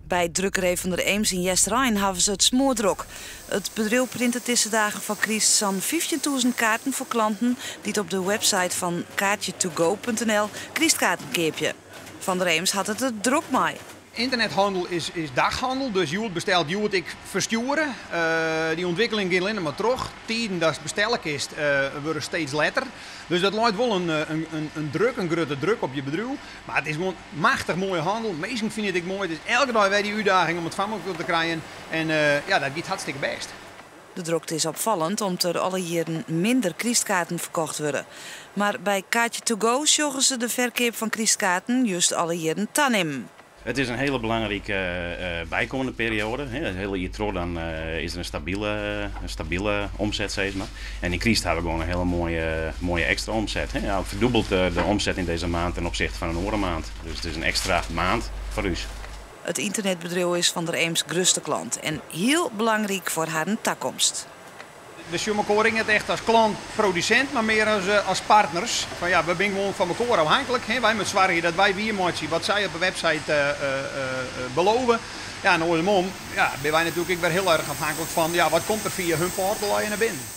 By drukkerij Van der Eems yn Easterein hawwe se it smoardrok. It bedriuw printet dizze dagen foar kryst sa'n 15.000 kaarten foar klanten dy't op de website fan kaartje2go.nl krystkaarten keapje. Van der Eems hat it der drok mei. Internethandel is daghandel, dus hjoed besteld, hjoed ek ferstjoere. Dy ûntwikkeling giet allinnich mar troch. Tiden datst bestelle kinst wurde steeds letter. Dus dat leit wol in druk, in grutte druk op je bedriuw. Mar it is gewoan machtich moaie hannel. Minsken fine it ek moai. It is elke dei wer dy útdaging om it foar elkoar te krijen. En ja, dat giet hartstikke bêst. De drokte is opfallend om't der alle jierren minder krystkaarten ferkocht wurde. Mar by Kaartje2Go sjogge se de ferkeap fan krystkaarten just alle jierren tanimmen. It is in hiele belangrike bykommende perioade. It hiele jier troch dan is der in stabile omset, sis mar. En yn kryst hawwe we gewoan in hiele moaie ekstra omset. Ja, it ferdûbelt de omset yn dizze maand ten opsichte fan in oare maand. Dus it is in ekstra maand foar ús. It ynternetbedriuw is Van der Eems grutste klant en hiel belangryk foar harren takomst. We sjogge elkoar net echt as klant-produsint, mar mear as partners. Fan ja, we binne gewoan fan elkoar ôfhinklik. Hè. Wy moatte soargje dat wy wiermeitsje wat sy op de website belove. Ja, en oarsom, ja, binne wy natuerlik ek wer hiel erch ôfhinklik fan, ja, wat komt der fia hun portal nei binnen.